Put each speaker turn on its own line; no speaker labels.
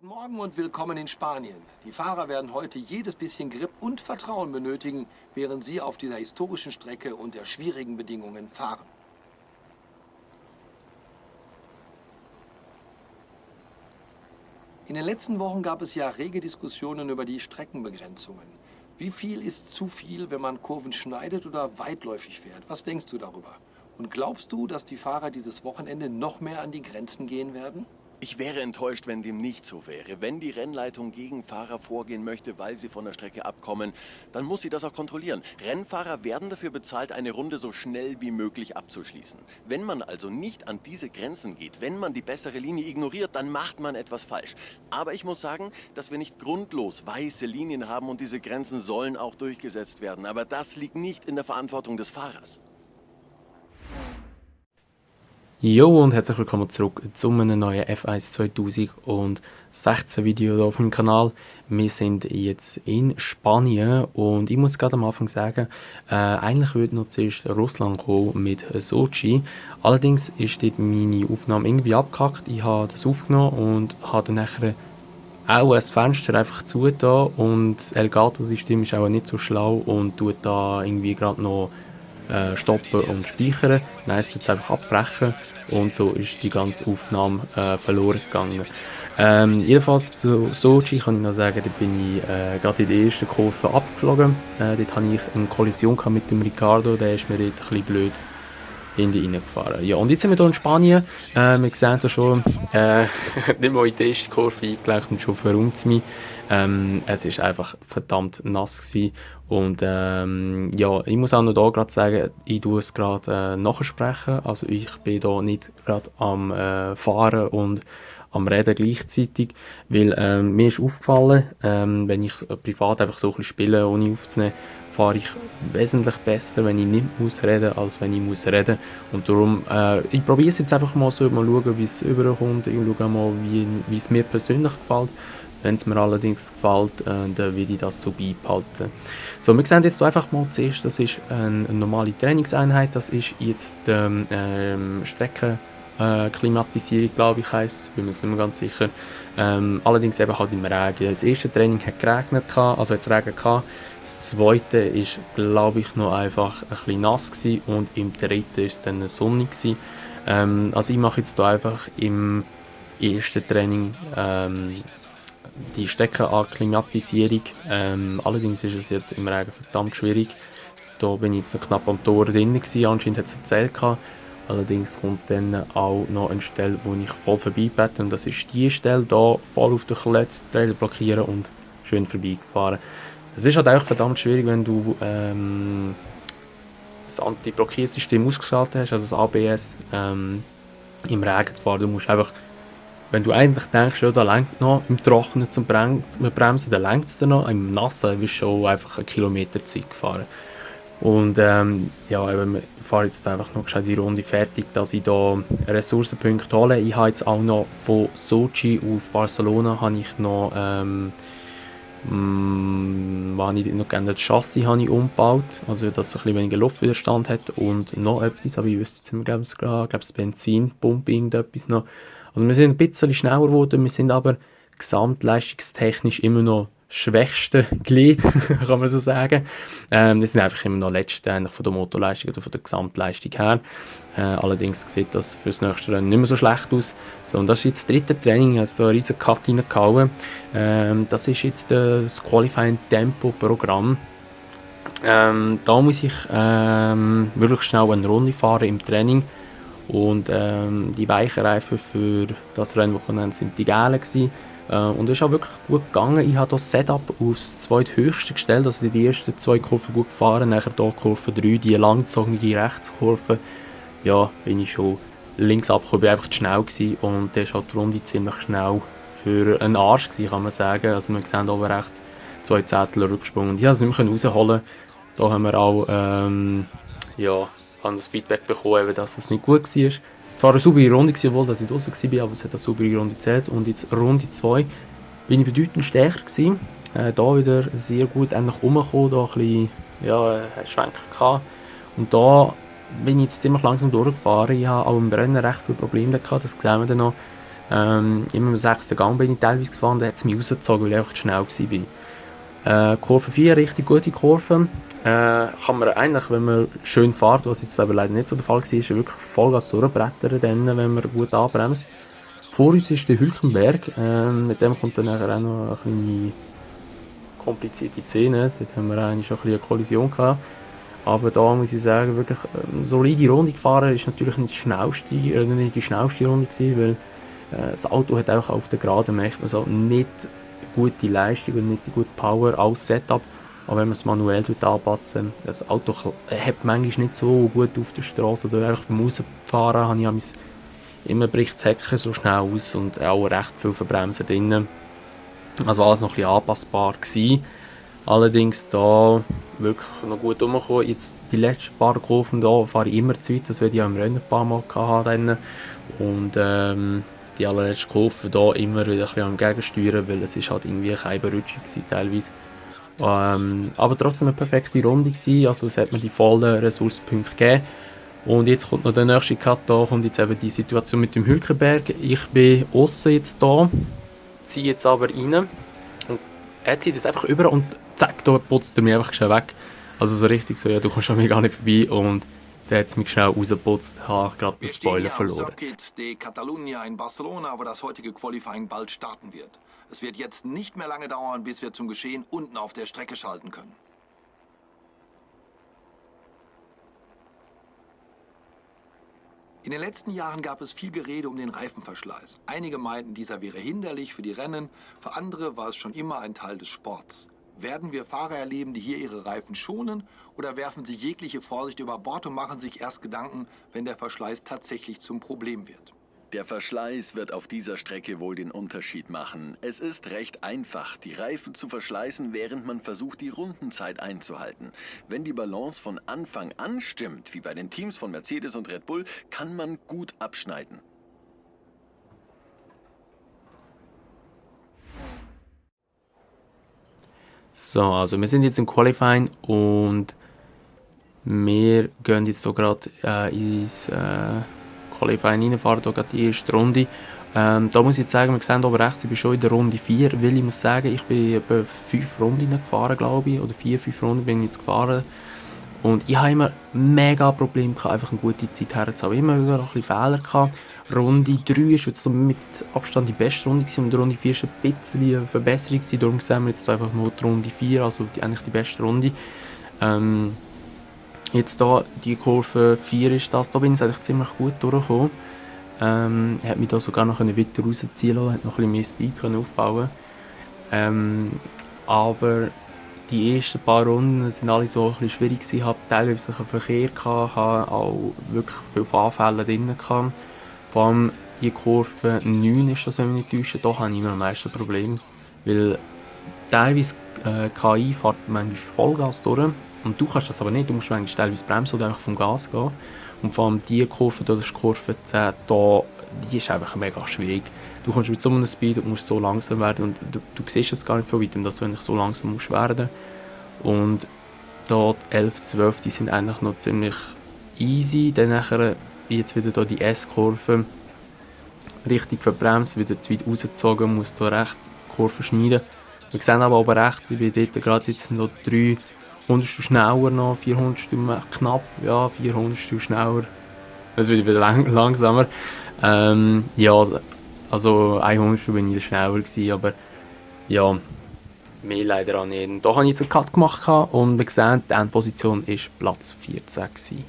Guten Morgen und willkommen in Spanien. Die Fahrer werden heute jedes bisschen Grip und Vertrauen benötigen, während sie auf dieser historischen Strecke unter schwierigen Bedingungen fahren. In den letzten Wochen gab es ja rege Diskussionen über die Streckenbegrenzungen. Wie viel ist zu viel, wenn man Kurven schneidet oder weitläufig fährt? Was denkst du darüber? Und glaubst du, dass die Fahrer dieses Wochenende noch mehr an die Grenzen gehen werden?
Ich wäre enttäuscht, wenn dem nicht so wäre. Wenn die Rennleitung gegen Fahrer vorgehen möchte, weil sie von der Strecke abkommen, dann muss sie das auch kontrollieren. Rennfahrer werden dafür bezahlt, eine Runde so schnell wie möglich abzuschließen. Wenn man also nicht an diese Grenzen geht, wenn man die bessere Linie ignoriert, dann macht man etwas falsch. Aber ich muss sagen, dass wir nicht grundlos weiße Linien haben und diese Grenzen sollen auch durchgesetzt werden. Aber das liegt nicht in der Verantwortung des Fahrers.
Jo und herzlich willkommen zurück zu einem neuen F1 2016 Video hier auf meinem Kanal. Wir sind jetzt in Spanien und ich muss gerade am Anfang sagen, eigentlich würde noch zuerst Russland kommen mit Sochi. Allerdings ist dort meine Aufnahme irgendwie abgehackt. Ich habe das aufgenommen und habe dann nachher auch das Fenster einfach zugetan und das Elgato-System ist auch nicht so schlau und tut da irgendwie gerade noch stoppen und speichern. Nein, es jetzt einfach abbrechen und so ist die ganze Aufnahme verloren gegangen. Jedenfalls zu Sochi kann ich noch sagen, da bin ich gerade in der ersten Kurve abgeflogen. Dort hatte ich eine Kollision mit dem Ricardo, der ist mir dort ein bisschen blöd hinten reingefahren. Ja, und jetzt sind wir hier in Spanien. Wir sehen hier schon, nicht mal in die erste Kurve eingelegt und schon verräumt es mich. Es ist einfach verdammt nass gewesen. Und ja, ich muss auch noch da gerade sagen, ich tue es gerade nachsprechen. Also ich bin da nicht gerade am Fahren und am Reden gleichzeitig, weil mir ist aufgefallen, wenn ich privat einfach so ein bisschen spiele, ohne aufzunehmen, fahre ich wesentlich besser, wenn ich nicht muss reden, als wenn ich muss reden. Und darum, ich probiere es jetzt einfach mal so, mal schauen, wie es überkommt. Ich schaue mal, wie es mir persönlich gefällt. Wenn es mir allerdings gefällt, dann werde ich das so beibehalten. So, wir sehen jetzt einfach mal zuerst, das ist eine normale Trainingseinheit, das ist jetzt Streckenklimatisierung, glaube ich, heisst es, bin mir nicht mehr ganz sicher. Allerdings eben halt im Regen. Das erste Training hat geregnet, also hat es Regen gehabt. Das zweite ist, glaube ich, noch einfach ein bisschen nass gewesen und im dritten ist es dann sonnig gewesen. Also ich mache jetzt hier einfach im ersten Training die Streckenakklimatisierung. Allerdings ist es jetzt im Regen verdammt schwierig. Da bin ich jetzt noch knapp am Tor drin gewesen, anscheinend hat es erzählt gehabt. Allerdings kommt dann auch noch eine Stelle, wo ich voll vorbeibete, und das ist die Stelle hier, voll auf den letzten Trailer blockieren und schön vorbeigefahren. Es ist halt auch verdammt schwierig, wenn du das Anti-Blockiersystem ausgeschaltet hast, also das ABS, im Regen zu fahren. Du musst einfach, wenn du eigentlich denkst, ja, da lenkt noch im Trockenen zum Bremsen, dann lenkt es noch. Im Nassen wirst du schon einfach 1 Kilometer Zeit gefahren. Und ja, ich fahre jetzt einfach noch die Runde fertig, dass ich da Ressourcenpunkte hole. Ich habe jetzt auch noch von Sochi auf Barcelona habe ich noch das Chassis habe ich umgebaut, also dass es ein bisschen weniger Luftwiderstand hat, und noch etwas, aber ich wüsste jetzt nicht mehr, ich glaube das Benzinpumpe, irgendetwas noch. Also wir sind ein bisschen schneller geworden, wir sind aber gesamtleistungstechnisch immer noch schwächste Glied, kann man so sagen. Das sind einfach immer noch letzte eigentlich von der Motorleistung oder von der Gesamtleistung her. Allerdings sieht das für das nächste Rennen nicht mehr so schlecht aus. So, und das ist jetzt das dritte Training, also da einen riesen Cut reingehauen. Das ist jetzt das Qualifying Tempo Programm. Da muss ich wirklich schnell eine Runde fahren im Training. Und die weichen Reifen für das Rennwochenende sind die gelben gewesen. Und es ist auch wirklich gut gegangen. Ich habe das Setup aufs zweithöchste gestellt, also die ersten 2 Kurven gut gefahren, nachher hier Kurve 3, die langgezogene Rechtskurve, ja, bin ich schon links abgekommen, bin einfach zu schnell gewesen, und da ist halt die Runde ziemlich schnell für einen Arsch gewesen, kann man sagen. Also wir sehen oben rechts 2 Zehntel Rücksprung, und ich konnte es nicht mehr rausholen. Da haben wir auch ja, haben das Feedback bekommen, dass es nicht gut war. Zwar eine saubere Runde war, obwohl dass ich draußen war, aber es hat eine saubere Runde gezählt. Und jetzt Runde 2 bin ich bedeutend stärker gewesen. Da wieder sehr gut rumgekommen, da ein bisschen, ja, Schwenker gehabt. Und da bin ich jetzt ziemlich langsam durchgefahren. Ich habe auch im Rennen recht viele Probleme gehabt, das sehen wir dann noch. Immer im 6. Gang bin ich teilweise gefahren, da hat es mich rausgezogen, weil ich einfach zu schnell war. Kurve 4, richtig gute Kurve. Kann man eigentlich, wenn man schön fährt, was jetzt aber leider nicht so der Fall war, wirklich Vollgas durchbrettern, dann, wenn man gut anbremst. Vor uns ist der Hülkenberg, mit dem kommt dann nachher auch noch eine kleine komplizierte Szene, dort haben wir eigentlich schon ein bisschen eine Kollision gehabt. Aber da muss ich sagen, wirklich eine solide Runde gefahren, ist natürlich nicht die schnellste Runde gewesen, weil das Auto hat auch auf der Geraden, merkt man so, nicht gute Leistung und nicht die gute Power als Setup. Aber wenn man es manuell anpassen, das Auto hat manchmal nicht so gut auf der Straße oder einfach beim Rausfahren habe ich immer bricht das Hecken so schnell aus und auch recht viel Verbremsen drin. Also alles noch ein bisschen anpassbar gewesen. Allerdings da wirklich noch gut rumgekommen. Jetzt die letzten paar Kurven da fahre ich immer zu weit, das werde ich auch im Rennen ein paar Mal haben. Und die allerletzte Kurve da immer wieder ein bisschen am Gegensteuern, weil es ist halt irgendwie keine Berutschung teilweise. Aber trotzdem eine perfekte Runde gewesen, also es hat mir die vollen Ressourcenpunkte gegeben. Und jetzt kommt noch der nächste Cut, da kommt jetzt eben die Situation mit dem Hülkenberg. Ich bin aussen jetzt da, ziehe jetzt aber rein und er zieht jetzt einfach über und zack, da putzt er mich einfach schnell weg. Also so richtig so, ja, du kommst an mir gar nicht vorbei und der hat es mich schnell rausgeputzt, habe gerade den Spoiler verloren.
Circuit de Catalunya in Barcelona, wo das heutige Qualifying bald starten wird. Es wird jetzt nicht mehr lange dauern, bis wir zum Geschehen unten auf der Strecke schalten können. In den letzten Jahren gab es viel Gerede um den Reifenverschleiß. Einige meinten, dieser wäre hinderlich für die Rennen, für andere war es schon immer ein Teil des Sports. Werden wir Fahrer erleben, die hier ihre Reifen schonen, oder werfen sie jegliche Vorsicht über Bord und machen sich erst Gedanken, wenn der Verschleiß tatsächlich zum Problem wird?
Der Verschleiß wird auf dieser Strecke wohl den Unterschied machen. Es ist recht einfach, die Reifen zu verschleißen, während man versucht, die Rundenzeit einzuhalten. Wenn die Balance von Anfang an stimmt, wie bei den Teams von Mercedes und Red Bull, kann man gut abschneiden.
So, also wir sind jetzt im Qualifying und wir gehen jetzt so gerade ins Qualifying reinfahren, hier gerade die erste Runde. Da muss ich jetzt sagen, wir sehen oben rechts, ich bin schon in der Runde 4, weil ich muss sagen, ich bin etwa 5 Runden gefahren, glaube ich, oder 4-5 Runden bin ich jetzt gefahren. Und ich habe immer mega Probleme gehabt, einfach eine gute Zeit herzuhaben. Immer wieder ein bisschen Fehler gehabt. Runde 3 war jetzt so mit Abstand die beste Runde gewesen, und Runde 4 war ein bisschen eine Verbesserung gewesen. Darum sehen wir jetzt einfach nur die Runde 4, also eigentlich die beste Runde. Jetzt da, die Kurve 4 ist das, da bin ich eigentlich ziemlich gut durchgekommen. Hat mich da sogar noch weiter rausziehen lassen, hat noch ein bisschen mehr Speed aufbauen. Aber die ersten paar Runden sind alle so ein bisschen schwierig gewesen. Ich hatte teilweise einen Verkehr gehabt, hatte auch wirklich viele Fahrfälle drin gehabt. Vor allem die Kurve 9 ist das, wenn ich nicht täusche, da habe ich immer am meisten Probleme. Weil teilweise KI fährt manchmal Vollgas durch und du kannst das aber nicht, du musst manchmal teilweise bremsen oder einfach vom Gas gehen. Und vor allem diese Kurve, das ist Kurve 10, da, die ist einfach mega schwierig. Du kommst mit so einem Speed und musst so langsam werden und du siehst es gar nicht von weitem, dass du eigentlich so langsam musst werden. Und da die 11, 12, die sind eigentlich noch ziemlich easy. Dann nachher jetzt wieder da die S-Kurve richtig verbremst, wieder zu weit rausgezogen, muss da recht die Kurve schneiden. Wir sehen aber oben rechts, ich bin dort gerade jetzt noch 3 Hundertstel schneller noch, 400 knapp, ja 400 schneller. Das wird wieder langsamer. Ja, also 100 bin ich schneller gewesen, aber ja, mehr leider auch nicht. Und da habe ich jetzt einen Cut gemacht und wir sehen, die Endposition war Platz 14 gewesen.